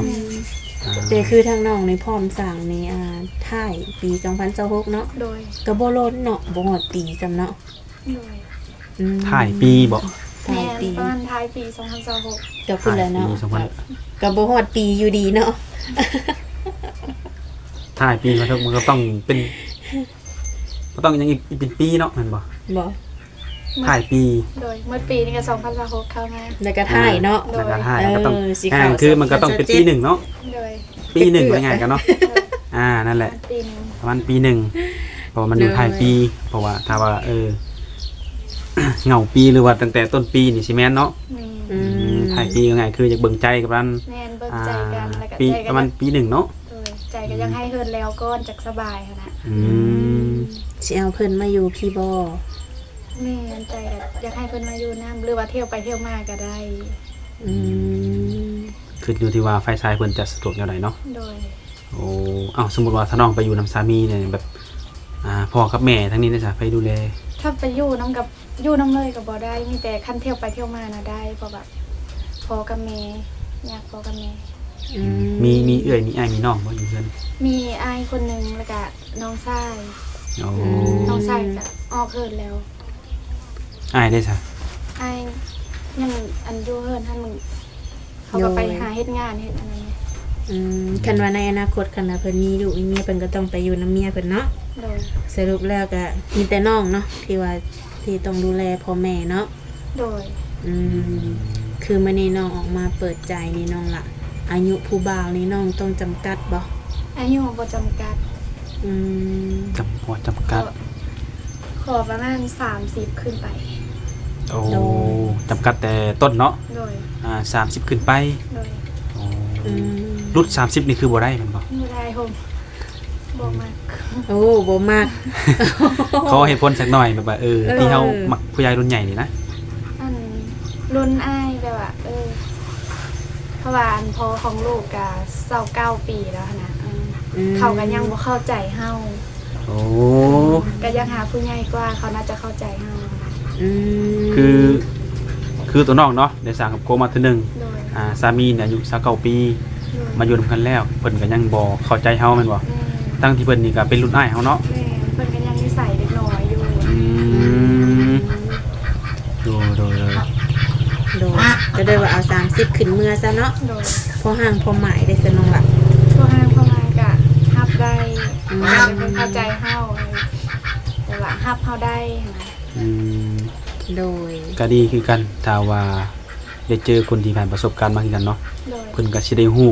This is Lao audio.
ອືມ ອ່າ ແຕ່ຄືທາງນ້ອງນີ້ພ້ອມສ້າງນີ້ ອ່າ ທ້າຍປີສອງພັນຊາວຫົກເນາະ ໂດຍ ກໍບໍ່ດົນເນາະ ບໍ່ຮອດປີຊ້ຳເນາະ ໂດຍ ອືມ ທ້າຍປີບໍ? ທ້າຍປີ ແມ່ນ ປະມານທ້າຍປີສອງພັນຊາວຫົກ ກໍພຸ້ນແຫຼະເນາະ ທ້າຍປີສອງພັນ ກໍບໍ່ຮອດປີຢູ່ດີເນາະ ທ້າຍປີສອງພັນຊາວຫົກ ມັນກໍຕ້ອງເປັນ ກໍຕ້ອງຍັງອີກ ອີກເປັນປີເນາະ ແມ່ນບໍ່? ບໍ່ ທ້າຍປີ ໂດຍ ໝົດປີນີ້ກໍສອງພັນຊາວຫົກເຂົ້າມາ ແລ້ວກໍທ້າຍເນາະ ໂດຍ ແລ້ວກໍທ້າຍ ເອີ ມັນກໍຕ້ອງ ຊິເຂົ້າ ຄືມັນກໍຕ້ອງເປັນປີໜຶ່ງເນາະ ໂດຍ ປີໜຶ່ງ ເກືອບ ວ່າງ່າຍກັນເນາະ ໂດຍ ອ່າ ນັ້ນແຫຼະ ປະມານປີໜຶ່ງ ເພາະວ່າມັນຢູ່ ໂດຍ ທ້າຍປີ ເພາະວ່າຖ້າວ່າ ເອີ ເຫງົ້າປີ ຫຼືວ່າຕັ້ງແຕ່ຕົ້ນປີນີ້ຊິແມ່ນເນາະ ແມ່ນ ອືມ ອືມ ທ້າຍປີ ວ່າງ່າຍ ຄືຢາກເບິ່ງໃຈກັນ ແມ່ນ ເບິ່ງໃຈກັນ ອ່າ ແລ້ວກໍ ປີ ໃຈກໍ ປະມານປີໜຶ່ງເນາະ ໂດຍ ໃຈກໍຢາກໃຫ້ເຮືອນແລ້ວກ່ອນ ຈັກສະບາຍຫັ້ນນະ ອືມ ຊິເອົາເພິ່ນມາຢູ່ພີ້ບໍ? ແມ່ນ ໃຈກໍຢາກໃຫ້ເພິ່ນມາຢູ່ນຳ ຫຼືວ່າທ່ຽວໄປທ່ຽວມາກໍໄດ້ ອືມ ອືມ ຂຶ້ນຢູ່ທີ່ວ່າຝ່າຍຊາຍເພິ່ນຈະສະດວກແນວໃດເນາະ ໂດຍ ໂອ້ ເອົ້າ ສົມມຸດວ່າຖ້ານ້ອງໄປຢູ່ນຳສາມີນີ້ ແບບ ອ່າ ພໍ່ກັບແມ່ທາງນີ້ເດຊະ ໃຜດູແລ? ຖ້າໄປຢູ່ນຳກັບ ຢູ່ນຳເລີຍກໍບໍ່ໄດ້ ມີແຕ່ຄັນທ່ຽວໄປທ່ຽວມານະໄດ້ ເພາະແບບພໍ່ກັບແມ່ ຍາກພໍ່ກັບແມ່ ອືມ ມີ ມີເອື້ອຍ ມີອ້າຍ ມີນ້ອງບໍ່ຢູ່ເຮືອນ? ມີອ້າຍຄົນໜຶ່ງ ແລ້ວກະນ້ອງຊາຍ ໂອ້ ອືມ ນ້ອງຊາຍກໍອອກເຮືອນແລ້ວ ອ້າຍເດຊະ? ອ້າຍຍັງ ອັນ ຢູ່ເຮືອນຫັ້ນ ເຂົາກໍໄປ ໂດຍ ຫາເຮັດງານເຮັດອັນນັ້ນ ອືມ ອືມ ຄັນວ່າໃນອະນາຄົດ ຄັນວ່າເພິ່ນມີລູກມີເມຍ ເພິ່ນກໍຕ້ອງໄປຢູ່ນຳເມຍເພິ່ນເນາະ ໂດຍ ສະຫຼຸບແລ້ວກໍມີແຕ່ນ້ອງເນາະ ທີ່ວ່າ ທີ່ຕ້ອງດູແລພໍ່ແມ່ເນາະ ໂດຍ ອືມ ຄືມື້ນີ້ນ້ອງອອກມາເປີດໃຈນີ້ ນ້ອງລະ ອາຍຸຜູ້ບ່າວນີ້ນ້ອງຕ້ອງຈຳກັດບໍ່? ອາຍຸບໍ່ຈຳກັດ ອືມ ຈຳ ບໍ່ຈຳກັດ ຂໍ ຂໍປະມານສາມສິບຂຶ້ນໄປ ໂອ້ ໂດຍ ຈຳກັດແຕ່ຕົ້ນເນາະ ໂດຍ ອ່າ ສາມສິບຂຶ້ນໄປ ໂດຍ ໂອ້ ອືມ ຫຼຸດສາມສິບນີ້ຄືບໍ່ໄດ້ແມ່ນບໍ່? ບໍ່ໄດ້ໂຮມ ບໍ່ມັກ ໂອ້ ບໍ່ມັກ ຂໍເຫດຜົນຈັກໜ່ອຍ ແບບວ່າ ເອີ ເອີ ທີ່ເຮົາມັກຜູ້ໃຫຍ່ລຸ້ນໃຫຍ່ນີ້ນະ ອັນລຸ້ນອ້າຍແບບວ່າ ເອີ ເພາະວ່າອັນພໍ່ຂອງລູກກະຊາວເກົ້າປີແລ້ວຫັ້ນນະ ເອີ ອືມ ເຂົາກໍຍັງບໍ່ເຂົ້າໃຈເຮົາ ໂອ້ ກໍຢາກຫາຜູ້ໃຫຍ່ກວ່າ ເຂົາໜ້າຈະເຂົ້າໃຈເຮົາ ອືມ ຄື ຄືຕົວນ້ອງເນາະ ໄດ້ສ້າງຄອບຄົວມາເທື່ອໜຶ່ງ ໂດຍ ອ່າ ສາມີນີ້ອາຍຸຊາວເກົ້າປີ ໂດຍ ມາຢູ່ນຳກັນແລ້ວ ເພິ່ນກໍຍັງບໍ່ເຂົ້າໃຈເຮົາແມ່ນບໍ່? ແມ່ນ ທັງທີ່ເພິ່ນນີ້ກໍເປັນລຸ້ນອ້າຍເຮົາເນາະ ແມ່ນ ເພິ່ນກໍຍັງນິໄສເດັກນ້ອຍຢູ່ ອືມ ໂດຍ ໂດຍ ໂດຍ ໂດຍ ກໍໄດ້ວ່າເອົາສາມສິບຂຶ້ນເມືອຊະເນາະ ໂດຍ ພໍຮ່າງພໍໝາຍໄດ້ຊະນ້ອງລະ ພໍຮ່າງພໍໝາຍກໍຮັບໄດ້ ອືມ ແຕ່ເພິ່ນເຂົ້າໃຈເຮົາ ແຕ່ວ່າຮັບເຮົາໄດ້ຫັ້ນນະ ອືມ ໂດຍ ກໍດີຄືກັນ ຖ້າວ່າໄດ້ເຈີຄົນທີ່ຜ່ານປະສົບການມາຄືກັນເນາະ ໂດຍ ເພິ່ນກໍຊິໄດ້ຮູ້